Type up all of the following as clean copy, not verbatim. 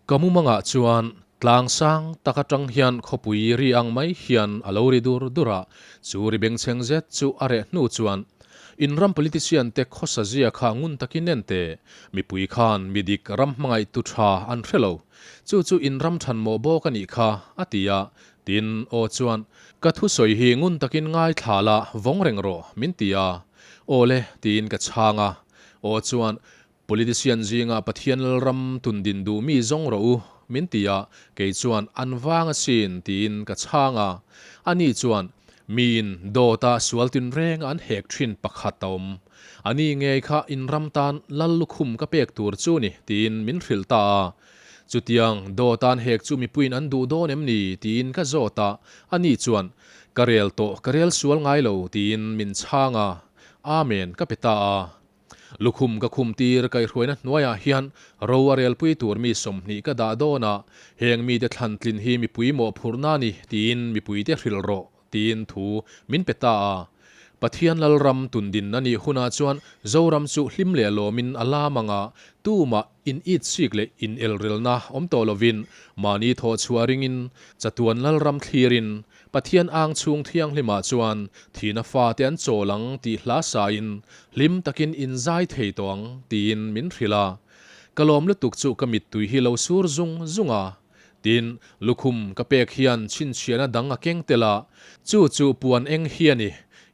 Ka mumangah chuan tlang sang tak atang hian khawpui ri ang mai hian a lo ri dur dur a, chu ri bengchheng zet chu a reh hnu chuan in ram politician te khawsa zia kha ngun takin en teh, mipui khan mi dik ram hmangaih tu tha an hre lo, chu chu in ram than mawh bawk a nih kha, a ti a, tin aw chuan ka thusawi hi ngun takin ngaithla la vawng reng rawh min ti a, aw le tiin ka chhang a, aw chuan Politician zinga Pathian Lalram tun din duh mi zawng rawh u, min ti a, kei chuan an vang asin tiin ka chhang a. Ani chuan, Miin dawta sual tinreng an hek thin pakhat a awm. Ani ngei kha in ram tan Lal lukhum ka pek tur chu ni, tiin min hrilh ta a. Chutiang dawta an hek chu mipuiin an duh dawn em ni? tiin ka zawt a. Ani chuan, Ka rel tawh, ka rel sual ngai lo, tiin min chhang a. Amen ka pe ta a. Lukhum ka khum tir kaihhruaina hnuaiah hian ro a relpui tur mi 20 ka dah dawn a, heng mite thlan tlin hi mipui mawhphurhna a ni tiin mipuite hrilh rawh tiin thu min pe ta a. Pathian Lalram tundin a nih hunah chuan Zoram chu hlim leh lawmin a lam ang a, tumah in it sik leh in elrelna awm tawh lovin mahni thawhchhuah ringin chatuan Lalram thlirin Pathian ang chhung thianghlimah chuan thihna fate an chawl ang tih hla sain hlim takin in zai thei tawh ang tiin min hrilh a. Ka lawm lutuk chu ka mittui hi lo sur zung zung a. Tin, lukhum ka pek hian chhinchhiahna dang a keng tel a, chu chu puan eng hi a ni.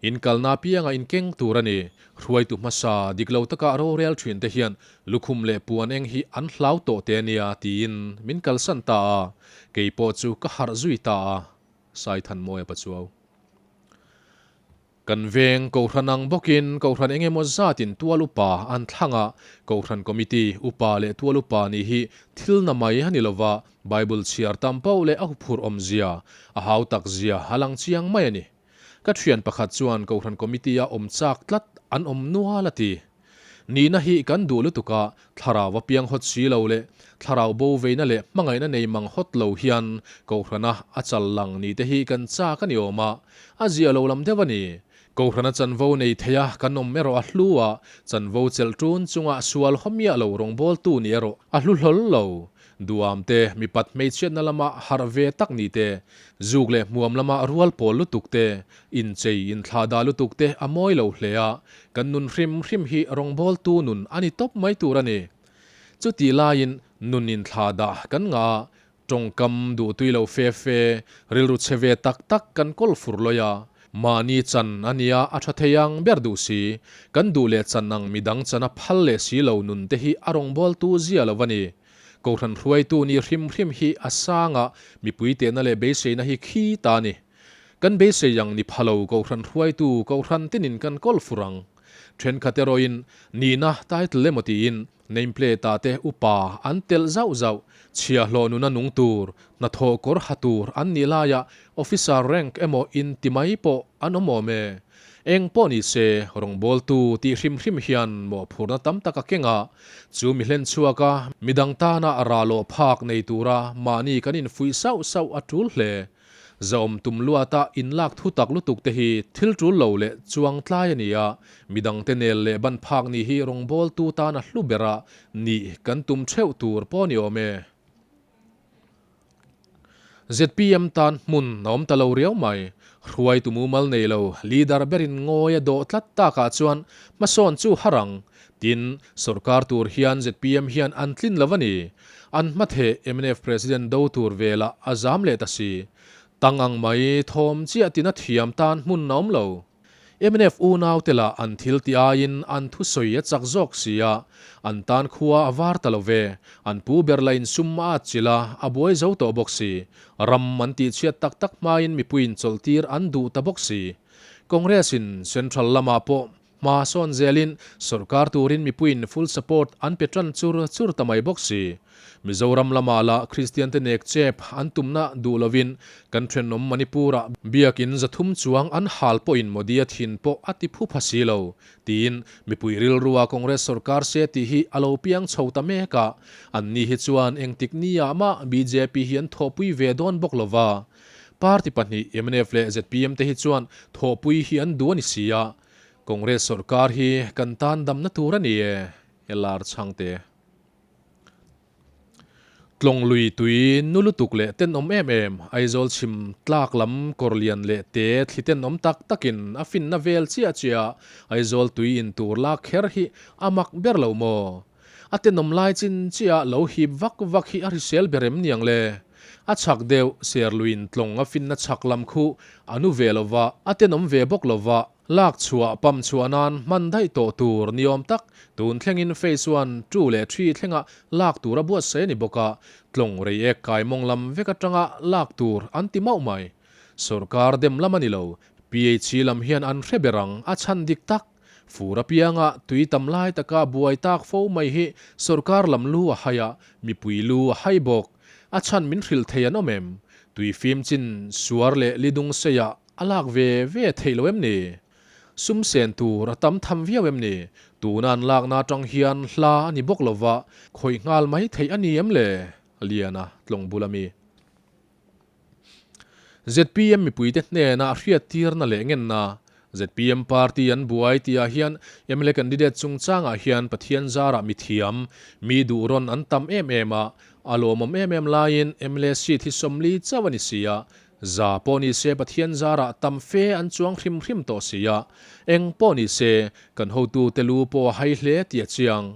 In kalna apianga in keng tur a ni. Hruaitu hmasa dik lo taka rorel thin te hian lukhum leh puan eng hi an hlau tawh te ania tiin min kalsan ta a. Kei pawh chu ka harh zui ta a, Saithanmawia Pachuau. Kan veng Kohhran ang bawkin Kohhran eng emaw zatin tual upa an thlang a, Kohhran Committee upa leh tual upa nih hi thil na mai a ni lova, Bible chhiar tam pauh leh a huphurh awmzia, a hau tak zia a lang chiang mai a ni. Ka thian pakhat chuan Kohhran Committee a awm chak tlat an awm nual a ti. Nihna hi kan duh lutuk a, thlarau a piang hawt si lo leh thlarau bo veina leh hmangaihna nei mang hawt lo hian Kohhrana a chal lang ni te hi kan chak a ni awm a, a zia lo lam deuh a ni. Kohhrana chanvo nei thei a kan awm erawh a hlu a, chanvo chelh ṭun chunga sual haw miah lo rawngbawltu ni erawh a hlu hlawl lo. Duam te, mipat hmeichhiatna lama harh ve tak ni te, zuk leh hmuam lama rual pawl lutuk te, inchei inthlah dah lutuk te a mawi lo hle a, kan nun hrim hrim hi rawngbawltu nun a ni tawp mai tur a ni. Chutih laiin nun inthlah dah kan ngah a, tawngkam duhtui lo fe fe, rilru chhe ve tak tak kan kawl fur lawi a, mahni chan a nia a tha thei ang ber duh si, kan duh leh chan ang midang chana phal leh si lo nun te hi a rawngbawltu zia lo a ni. Kohhran hruaitu ni hrim hrim hi a sang a, mipui tehna leh beiseina hi khi ta a ni. Kan beisei ang ni pha lo Kohhran hruaitu Kohhran tinin kan kawl fur ang. Thenkhat erawhin nihna title emaw tiin name plate ah te upa an telh zauh zauh, chhiahhlawh nuna nung tur, hnathawh kawr ha tur an nih laiah officer rank emaw inti mai pawh an awm awm e. Eng pawh ni se, rawngbawltu tih hrim hrim hian mawhphurhna tam tak a keng a, chu mi hlen chhuak a, midang tana ralawh phak nei tura mahni kan infuih sauh sauh a tul hle. Zahawm tum luata inlak thu tak lutuk te hi thil tul lo leh chuang tlai a ni a, midangte nel leh ban phak nih hi rawngbawltu tana hlu bera nih kan tum theuh tur pawh a ni awm e. Zpm tan hmun a awm ta lo riau mai. Hruaitu mumal nei lo, leader berin ngawi a dawh tlat takah chuan hmasawn chu har ang. Tin, sorkar tur hian zpm hian an tlin lo a ni. An hmatheh mnf President do tur velah a zam leh ta si. Tang ang mai, thawm chiah tina thiam tan hmun a awm lo. Mnf unaute lah an thil ti aiin an thusawi a chak zawk si a, an tan khua a var ta lo ve. An pu ber lah insum a atchilh a, a buai zo tawh bawk si. Ram an tihchhiat tak tak hmain mipuiin chawlhtir an duh ta bawk si. Congress-in Central lamah pawh hma sawn zelin sorkar turin mipuiin full support an pe tan chur chur ta mai bawk si. Mizoram lamah lah Kristiante nek chep an tumna duh lovin kan thenawm Manipur-ah biakin 300 chuang an hal pawhin Modi-a thin pawh a ti phu pha si lo, tiin mipui rilrua Congress sorkar se tih hi a lo piang chho ta mek a, anni hi chuan engtik niah mah bjp hi an thawhpui ve dawn bawk lova. Party pahnih mnf leh zpm te hi chuan thawhpui hi an duh a ni si a, Congress sorkar hi kan tan damna tur a ni e, LR Chhangte. Tlawng lui tui nu lutuk leh tenawm em em, Aizawl chhim tlak lam kawr lian leh te thli tenawm tak takin a finna vel chiah chiah a, Aizawl tui in tur lak kher hi a mak ber lo maw? A tenawm lai chin chiah lo hip vak vak hi a hrisel ber em niang le? A chhak deuh, Serluiin tlawng a finna chhak lam khu a nu ve lo va, a tenawm ve bawk lo va, Lak chhuah pam chhuah nan hman daih tawh tur ni awm tak, tun thlengin phase one, two leh three thlenga lak tur a buatsaih a ni bawk a, tlawng rei ek kai mawng lam vek atanga lak tur an ti mauh mai. Sorkar dem lam a ni lo, PHC lam hian an hre ber ang a chhan dik tak. Fur apianga tui tam lai taka buai tak fo mai hi sorkar lam lu a hai a, mipui lu a hai bawk. A chhan min hrilh thei an awm em? Tui fim chin suar leh lidung seiah A lak ve ve theih lo em ni? Sum sen tur a tam tham viau em ni? Tuna an lakna atang hian hla a ni bawk lova, khawih nghal mai theih a ni em le? Liana tlawng bul ami. Zpm mipuite hnena a hriattirna leh ngenna, zpm party an buai tihah hian mla candidate chungchangah hian Pathian zarah mithiam, mi duh rawn an tam em em a, a lawmawm em em laiin mla seat hi 40 chauh a ni si a, Za pawh ni se Pathian zarah tam fe an chuang hrim hrim tawh si a, eng pawh ni se kan hotute lu pawh a hai hle tih a chiang.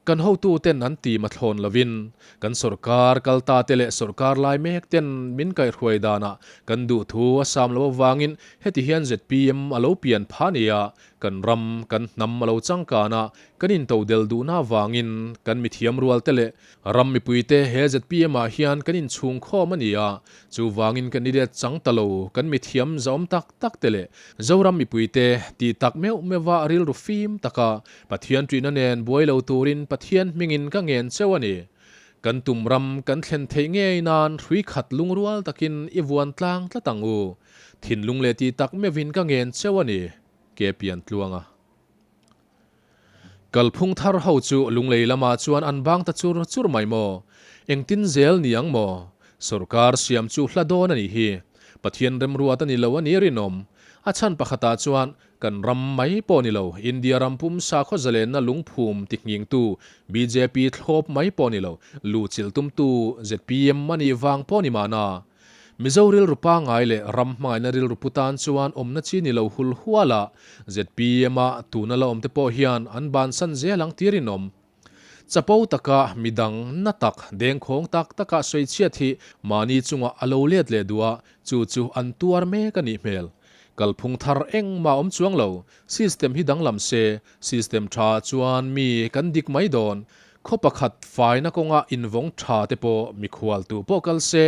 Kan hotuten an tim a thlawn lovin kan sawrkar kalta te leh sawrkar lai mek ten min kaihhruai danah kan duhthu a sam lo avangin heti hian zpm a lo pian phah nia, kan ram kan hnam a lo changkan a, kan intodel duhna avangin kan mithiam rual te leh Ram mipuite he zpm ah hian kan inchhung khawm a ni a, chuvangin candidate chang ta lo kan mithiam zahawm tak tak te leh Zoram mipuite tih tak meuh meuha rilru fim taka Pathian ṭihna nen buai lo turin Pathian hmingin ka ngen cheu a ni. Kan tum ram kan thlen theih ngei nan hrui khat lungrual takin i vuan tlang tlat ang u. Thinlung leh tih tak meuhin ka ngen cheu a ni. Ke pian tluanga. Kalphung thar ho chu lunglei lamah chuan an bang ta chur chur mai maw? Engtin zel ni ang maw? Sorkar siam chu hla dawn a nih hi. Pathian remruat a ni lo a ni rinawm. A chhan pakhatah chuan kan ram mai pawh ni lo, India ram pum sakhaw zalenna lungphum ti nghingtu bjp thlawp mai pawh ni lo, luhchilh tumtu zpm a nih vang pawh ni mahna. Mizo rilru pangngai leh ram hmangaihna rilru pu tan chuan awmna chi ni lo hul hual a, zpm a tuna la awmte pawh hian an bansan zel ang tir inawm. Chapo taka midang na tak dengkhawng tak taka sawichhiat hi mahni chungah a lo let leh duh a, chu chu an tuar mek a nih hmel. Kalphung thar engmah awm chuang lo, system hi danglam se, system tha chuan mi kan dik mai dawn. Khaw pakhat faina kawnga invawng tha te pawh mikhual tu pawh kal se,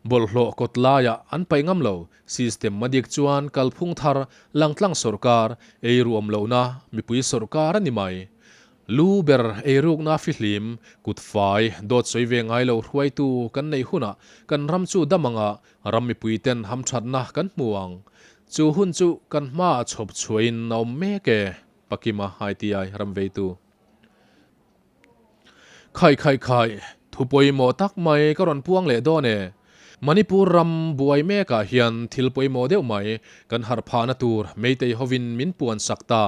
bawlhhlawh kawt laiah an paih ngam lo. System a dik chuan kalphung thar, langtlang sawrkar, eiru awm lohna mipui sawrkar a ni mai. Lu ber eirukna fihlim, kut fai, dawt sawi ve ngai lo hruaitu kan neih hunah kan ram chu dam anga ram mipui ten hamthatna kan hmu ang. Chu hun chu kan hmaah chhawp chhuahin a awm mek e, Pakima ITI ramveitu. Khai khai khai, thu pawimawh tak mai ka rawn puang leh dawn e. Manipur ram buai mekah hian thil pawimawh deuh mai kan harh phahna tur Meitei hovin min puan sak ta.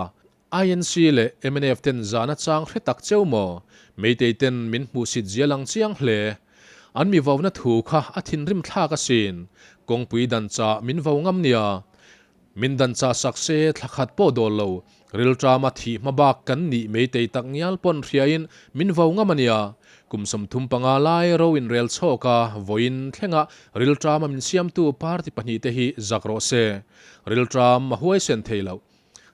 INC leh mnf ten zahna chang hre tak cheu maw? Meitei ten min hmuhsit zial ang chiang hle. An mi vauna thu kha a thinrim thlak asin. Kawngpui dan chah min vo ngam nia. Min dan chah sak se thla khat pawh dawl lo, rilṭama thih hma bak kan nih meitei tak ngial pawn hriain min vo ngam a nia. Kum 35 lai ro inrel chhawk a, vawiin thlenga rilṭama min siamtu party pahnihte hi zak rawh se. Rilṭam a huaisen thei loh.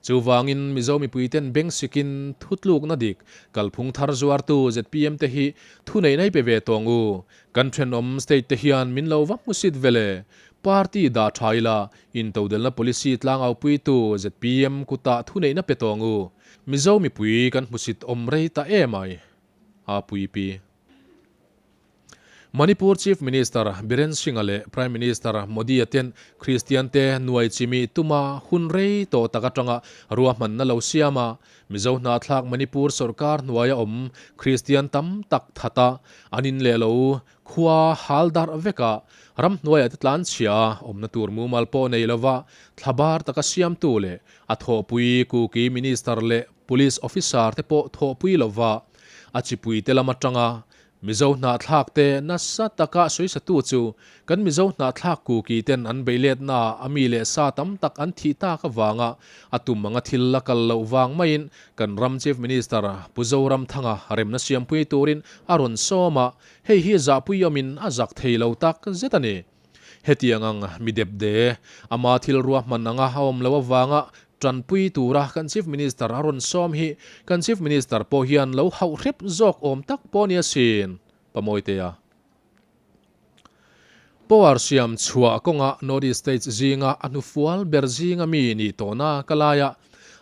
Chuvangin Mizo mipuiten beng sikin thutlukna dik, kalphung thar zuartu zpm te hi thuneihna i pe ve tawng u. Kan thenawm state te hian min lo va hmusit vele. Party dah tha ila, intodelna policy tlangaupuitu zpm kutah thuneihna pe tawng u. Mizo mipui kan hmusit awm rei ta em ai. A pui pi. Manipur Chief Minister Biren Singh-a leh Prime Minister Modi-a ten Kristiante nuai chimi tuma hun rei tawh tak atanga ruahmanna lo siam a, Mizo hnahthlak Manipur sawrkar hnuaia awm Kristian tam tak thata an in leh lo Khua hal darh veka ramhnuaiah te tlan chhia a, awmna tur mumal pawh nei lova thlabar taka siamtu leh a thawhpui Kuki Minister leh Police Officer te pawh thawhpui lova a chipui te lam atanga Mizo hnahthlak te nasa taka sawisatu chu kan Mizo hnahthlak kuki ten an beih letnaah a mi leh sa tam tak an thih tak avanga a tum anga thil la kal loh vang maiin kan ram Chief Minister Pu Zoramthanga remna siampui turin a rawn sawm a, hei hi zahpui awmin a zak thei lo tak zet a ni. Hetiang ang mi depde, ama thil ruahman anga a awm loh avanga tanpui tura kan Chief Minister a rawn sawm hi kan Chief Minister pawh hian lo hauh hrep zawk awm tak pawh nia sin, Pa Mawitea. Power siam chhuah kawnga North East States zinga a hnufual ber zinga mi nih tawhna ka laia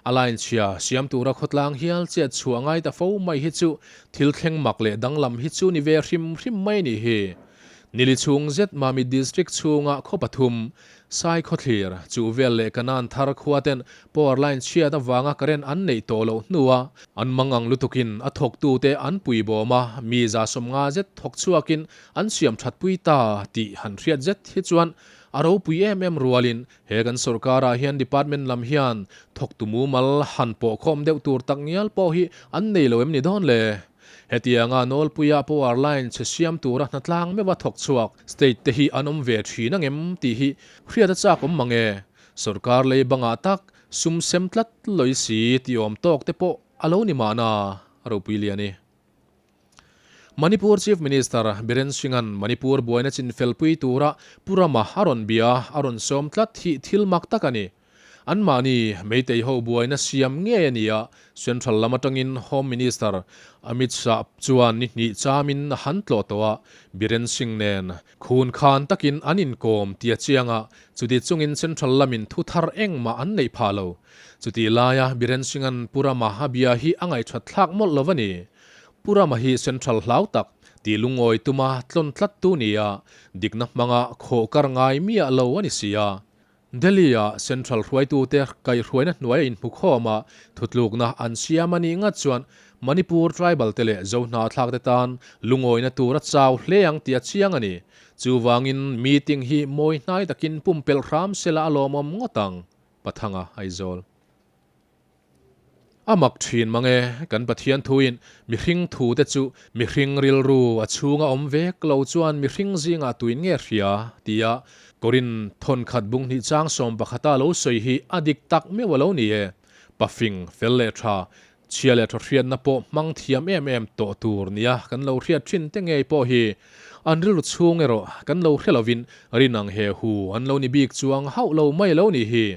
a line chhia siam tura khawtlang hial chet chhuah ngai ta fo mai hi chu thil thleng mak leh danglam hi chu ni ve hrim hrim mai nih hi. Nili chhung zet Mamit District chhunga khaw pathum, Sai Khawthlir, Chuhvel leh Kanan Thar khua ten power line chhiat avanga current an neih tawh loh hnua an mangang lutukin a thawktute an pui bawm a, mi 150 zet thawk chhuakin an siam thatpui ta tih han hriat zet hi chuan a ropui em em rualin he kan sorkarah hian department lam hian thawktu mumal han pawhkhawm deuh tur tak ngial pawh hi an nei lo em ni dawn le? Hetianga nawlpuia power line chhe siam tura hnatlang meuha thawk chhuak state te hi an awm ve thin angem tih hi hriat a chak awm mang e. Sorkar lei bangah tak sum sem tlat lawi si tih awm tawk te pawh a lo ni mahna ropui lian i. Manipur Chief Minister Biren Singh-a'n Manipur buaina chinfelpui tura Pu Rama a rawn bia a rawn sawm tlat hi thil mak tak a ni. Anmahni Meitei ho buaina siam ngei a ni a, Central lam atangin Home Minister Amit Shah chuan ni hnih chamin a han tlawh tawh a, Biren Singh nen khun khan takin an inkawm tih a chiang a, chuti chungin Central lamin thu thar engmah an neih phah lo. Chutih laia Biren Singh-a'n Pu Rama a bia hi a ngaihṭhat thlak mawlh lo a ni. Pu Rama hi Central hlau tak, tih lungawi tuma tlawn tlattu ni a, dikna hmanga khawh kar ngai miah lo a ni si a. Delhi-a Central hruaitute kaihhruaina hnuaia inhmukhawm a, thutlukna an siam a nih ngat chuan Manipur tribal te leh Zohnahthlak te tan lungawina tur a chau hle ang tih a chiang a ni. Chuvangin meeting hi mawi hnai takin pumpelh hram sela a lawmawm ngawt ang, Pathanga Aizawl. A mak thin mang e, kan Pathian thuin mihring thu te chu mihring rilru a chhunga awm vek lo chuan mihring zingah tuin nge hria? tia Korin thawnkhat bung hnih chang 11 a lo sawi hi a dik tak meuh a lo ni e. Pafing fel leh tha, chhia leh tha hriatna pawh hmang thiam em em tawh tur nia kan lo hriat thin te ngei pawh hi an rilru chhung erawh kan lo hre lovin rin ang he hu an lo ni bik chuang hauh lo mai lo ni hi.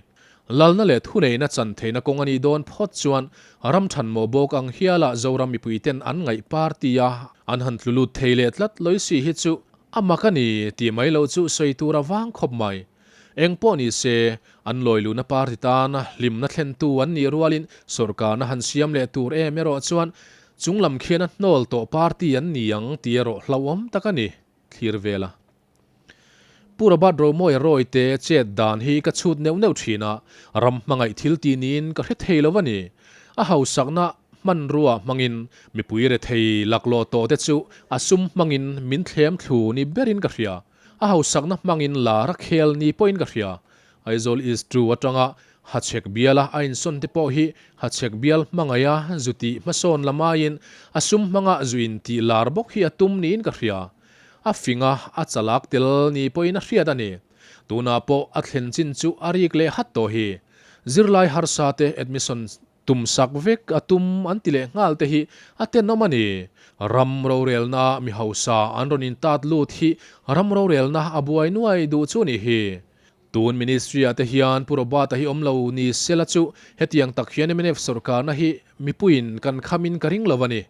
Lalna leh thuneihna chan theihna kawng a nih dawn phawt chuan ram thanmawh bawk ang hialah Zoram mipuiten an ngaih party a an han tlu lut thei leh tlat lawi si hi chu a mak a ni tih mai loh chu sawi tur a vang khawp mai. Eng pawh ni se, an lawi luhna party tan hlimna thlentu an nih rualin sawrkarna han siam leh tur em erawh chuan chunglam khian a hnawl tawh party an ni ang tih erawh hlauhawm tak a ni thlir vel a. Pu Robert Romawia Rawite chet dan hi ka chhut neuh neuh thin a, ram hmangaih thil tih niin ka hre thei lo a ni. A hausakna hmanrua hmangin mipui rethei laklawh tawh te chu a sum hmangin min thlem thlu ni berin ka hria. A hausakna hmangin lar a khel ni pawhin ka hria. Aizawl East 2 atanga Hachhek biala a insawn te pawh hi Hachhek bial hmangaih a zu tih hmasawn lam aiin a sum hmanga zu intih lar bawk hi a tum niin ka hria. A fing a, a chalak tel ni pawhin a hriat a ni. Tunah pawh a thlen chin chu a rik leh hat tawh hi. Zirlai harsa te admission tum sak vek a tum an ti leh nghal te hi a tenawm a ni. Ram rorelna mi hausa an rawn intat lut hi ram rorelna a buai nuai duh chu a nih hi. Tun ministry ah te hian Pu Robert-a hi awm lo ni sela chu hetiang tak hian mnf sawrkarna hi mipuiin kan khamin ka ring lo a ni.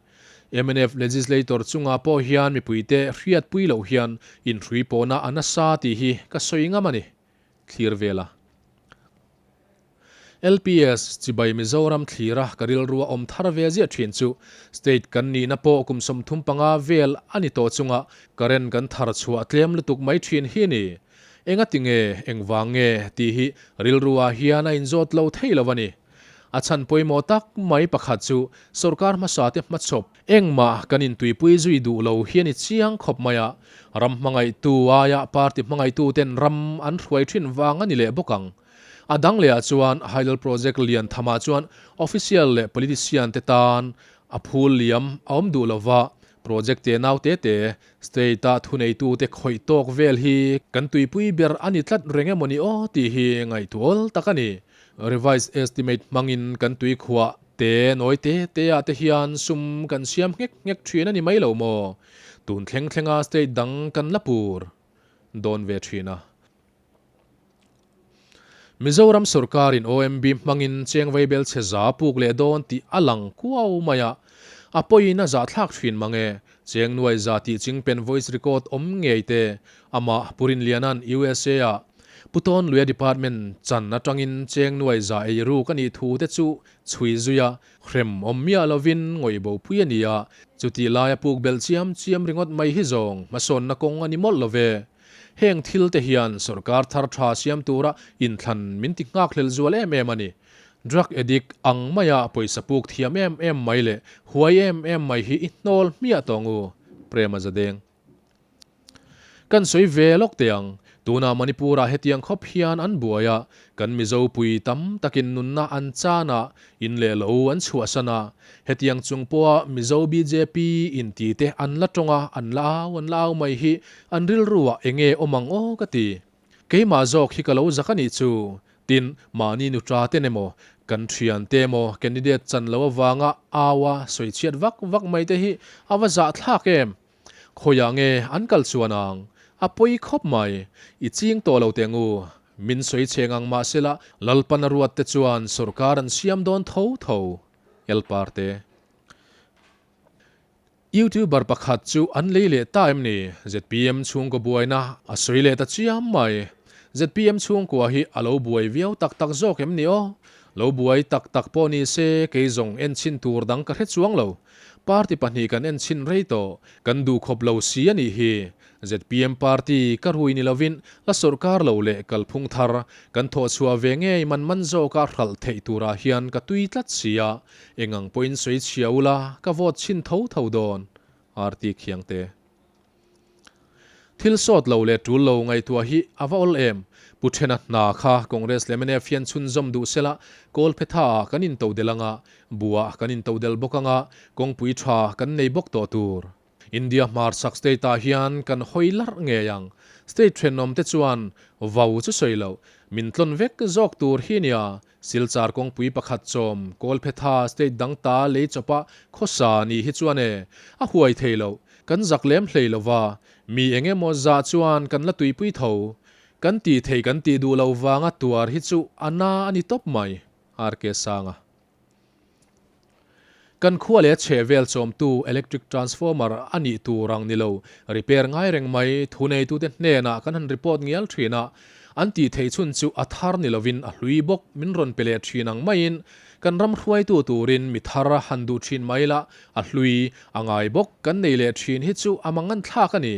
Mnf legislator chungah pawh hian mipuite hriatpui loh hian inhrui pawhna a nasa tih hi ka sawi ngam a ni, thlir vel a. LPS, Chibai Mizoram thlira ka rilrua awm thar ve ziah thin chu state kan nihna pawh kum 35 vel a ni tawh chunga current kan thar chhuah tlem lutuk mai thin hi a ni. Engati nge, engvang nge tih hi rilruah hian a inzawt lo thei lo a ni. A chhan pawimawh tak mai pakhat chu sorkar hmasate hmachhawp engmah kan intuipui zui duh lo hi a ni chiang khawp mai a, ram hmangaihtu aia party hmangaihtuten ram an hruai thin vang a ni leh bawk ang. A dang lehah chuan Hydel Project lian thamah chuan official leh politician te tan a phul liam a awm duh lo va, Project tenau te te, State-a thuneitute khawih tawk vel hi kan tuipui ber a ni tlat reng emaw ni aw tih hi ngaihtuawl tak a ni. Revised estimate hmangin kan tuikhuah te nawi te te ah te hian sum kan siam nghek nghek thin a ni mai lo maw? Tun thleng thlenga state dang kan la pur dawn ve thin a. Mizoram sorkarin OMB hmangin cheng vaibel chhe za puk leh dawn tih a lang kuau mai a, a pawiin a zahthlak thin mang e. Cheng nuai za tih chingpen voice record awm ngei te, amah Pu Rinliana'n USA ah Pu Tawnluia department chan atangin cheng nuai za ei ruk a nih thu te chu chhui zui a, hrem awm miah lovin ngawih bopui a ni a, chutih laia puk belh chiam chiam ringawt mai hi zawng hmasawnna kawng a ni mawlh lo ve. Heng thil te hian sorkar thar tha siam tura inthlan min ti nghak hlel zual em em a ni. Drug addict ang maia pawisa puk thiam em em mai leh huai em em mai hi i hnawl hmiah tawh ngu, Prema Zadeng. Kan sawi ve lawk teh ang, tunah Manipur-ah hetiang khawp hian an buai a, kan Mizo pui tam takin nunna an chan a, In leh lo an chhuahsan a, hetiang chung pawha Mizo bjp inti te an la tawng a, an la au an la au mai hi an rilruah eng nge awm ang aw ka ti. Keimah zawk hi ka lo zak a nih chu. Tin, mahni nutra ten emaw, kan thian te emaw candidate chan lo avanga au a sawichhiat vak vak mai te hi a va zahthlak em. Khawiah nge an kal chuan ang? A pawi khawp mai. I ching tawh lo teh ngu. Min sawi cheng ang mahsela Lalpan a ruat te chuan sorkar an siam dawn tho tho. Elparte. Youtuber pakhat chu an lei leh ta em ni? Zpm chhungkaw buaina a sawi leh ta chiam mai. Zpm chhungkua hi a lo buai viau tak tak zawk em ni aw? Lo buai tak tak pawh ni se kei zawng enchhin tur dang ka hre chuang lo. Party pahnih kan en chhin rei tawh, kan duh khawp lo si a nih hi. Zpm party ka rui ni lovin la sawrkar lo leh kalphung thar kan thawh chhuah ve ngei man man zawka hralh theih turah hian ka tui tlat si a, eng ang pawhin sawi chhia ula ka vote chhin tho tho dawn. RT Khiangte. Thil sawt lo leh tul lo ngaihtuah hi a va awl em? Pu Thena hna kha Congress leh mnf hian chhunzawm duh sela, Kawlphetha ah kan intodel anga, Buah kan intodel bawk anga, kawngpui tha kan nei bawk tawh tur. India hmarchhak state ah hian kan hawi larh ngei ang. State thenawm te chuan vau chu sawi loh, min tlawn vek zawk tur hi nia. Silchar kawngpui pakhat chawm Kawlphetha state dang ta lei chawpa khawsa nih hi chuan e, a huai thei loh. Kan zak lem hlei lo va, mi eng emaw zah chuan kan la tuipui tho. Kan tih thei kan tih duh lo vanga tuar hi chu a na a ni tawp mai, RK Sanga. Kan khua leh a chheh vel chawmtu electric transformer a nih tur ang ni lo, repair ngai reng mai, thuneitute hnenah kan han report ngial thin a, an tih theih chhun chu a thar ni lovin a hlui bawk min rawn pe leh thin ang maiin kan ram hruaitu turin mi thar han duh thin mai la, a hlui a ngai bawk kan nei leh thin hi chu a mangan thlak a ni.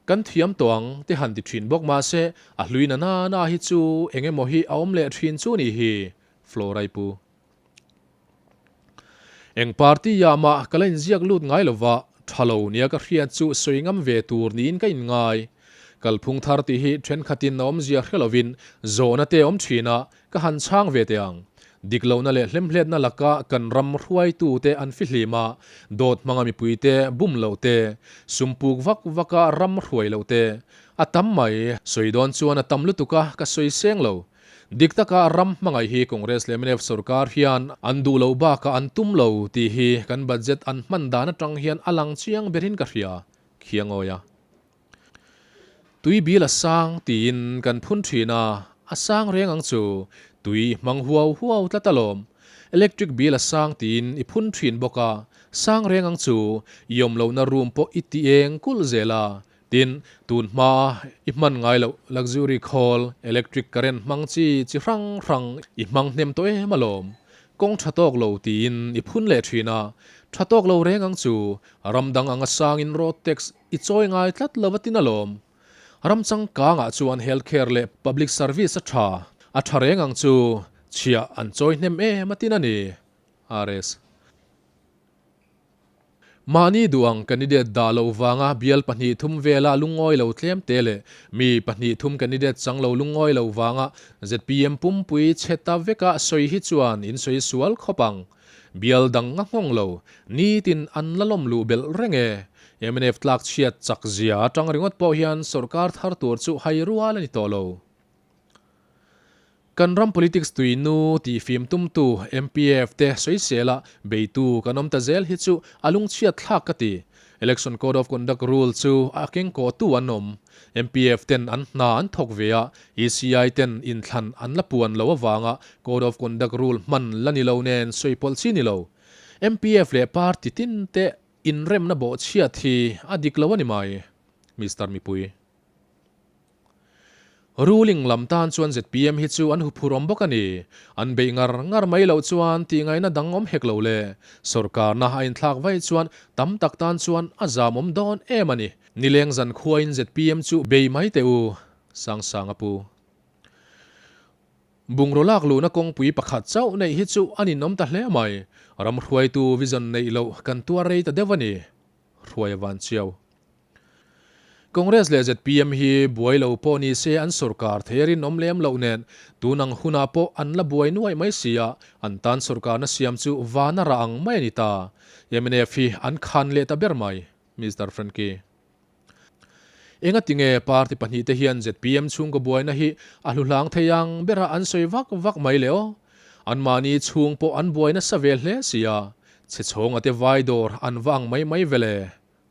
Kan thiam tawh ang te han ti thin bawk mahse a hlui na na na hi chu eng emaw hi a awm leh thin chu ni hi, Florai pu. Eng party ah mah ka la inziak lut ngai lova, tha lo nia ka hriat chu sawi ngam ve tur niin ka inngai. Kalphung thar tih hi thenkhatin a awmzia hre lovin zawhna te awm thin a, ka han chhang ve teh ang. Dik lohna leh hlemhletna laka kan ram hruaitute an fihlim a, dawt hmanga mipuite bum loh te, sum puk vak vaka ram hruai loh te, a tam mai. Sawi dawn chuan a tam lutuk a, ka sawi seng lo. Dik taka ram hmangaih hi Congress leh mnf sorkar hian an duh loh bakah an tum lo tih hi kan budget an hman dan atang hian a lang chiang berin ka hria, Khiangawi a. Tui bil a sang tiin kan phun thin a, a sang reng ang chu, tui i hmang huau huau tlat alawm. Electric bill a sang tiin i phun thin bawk a, sang reng ang chu, i awm lohna room pawh i ti eng kulh zel a, Tin, tun hmaa i hman ngai loh luxury khawl, electric current hmang chi chi hrang hrang i hmang hnem tawh em alawm. Kawng tha tawk lo tiin i phun leh thin a, tha tawk lo reng ang chu, ram dang anga sangin road tax i chawi ngai tlat lo a tin alawm. Ram changkangah chuan health care leh public service a tha, a tha reng ang chu, chhiah an chawi hnem em a tin a ni. RS. Mahni duh ang candidate dah loh vanga bial pahnih thum vela lungawi lo tlem te leh mi pahnih thum candidate chang lo lungawi lo vanga zpm pumpui chhe ta veka sawi hi chuan in sawi sual khawp ang. Bial dang a nghawng lo, nitin an la lawm luh belh reng e. Mnf tlak chhiat chak zia atang ringawt pawh hian sorkar thar tur chu hai rual a ni tawh lo. Kan ram politics tui nu tih fim tumtu MPF te sawisel a beitu kan awm ta zel hi chu a lungchhiat thlak ka ti. Election Code of Conduct Rule chu a kengkawhtu an awm. MPF ten an hna an thawk ve a, ECI ten inthlan an la puan lo avanga Code of Conduct Rule hman la ni lo nen sawi pawlh chi ni lo. MPF leh party tin te inremna bawhchhiat hi a dik lo a ni mai. Mister Mipui. Ruling lam tan chuan zpm hi chu an huphur awm bawk a ni. An beih ngar ngar mai loh chuan tihngaihna dang awm hek lo le. Sorkarna a inthlak vaih chuan tam tak tan chuan a zam awm dawn em a ni. Nileng zan khuain zpm chu bei mai teh u, Sangsang a pu. Bungraw lak luhna kawngpui pakhat chauh neih hi chu a ninawm ta hle mai. Ram hruaitu vision neih loh kan tuar rei ta deuh a ni. Hruai a van chiau. Congress leh zpm hi buai lo pawh ni se an sorkar thei a rinawm lem loh nen tun ang hunah pawh an la buai nuaih mai si a, an tan sorkarna siam chu vana rah ang mai a ni ta. Mnf hi an khan leh ta ber mai. Mister Frankie. Engatinge party pahnihte hian zpm chhungkaw buaina hi a hluhlang thei ang bera an sawi vak vak mai le aw? Anmahni chhung pawh an buai nasa ve hle si a, chhe chhawnga te vai dawr an va ang mai mai vele.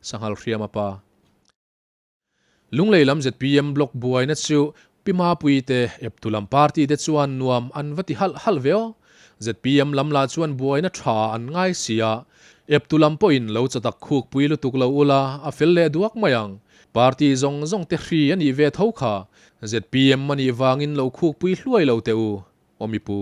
Sanghal hriam a pa. Lunglei lam zpm block buaina chu Pi Mapui te eptu lam party te chuan nuam an va ti halh halh ve aw. Zpm lam lah chuan buaina tha an ngai si a, eptu lam pawhin lo chatak khuk pui lutuk lo ula a fel leh duak mai ang. Party zawng zawng te hri a nih ve tho kha. Zpm a nih vangin lo khuk pui hluai lo teh u, aw mipu.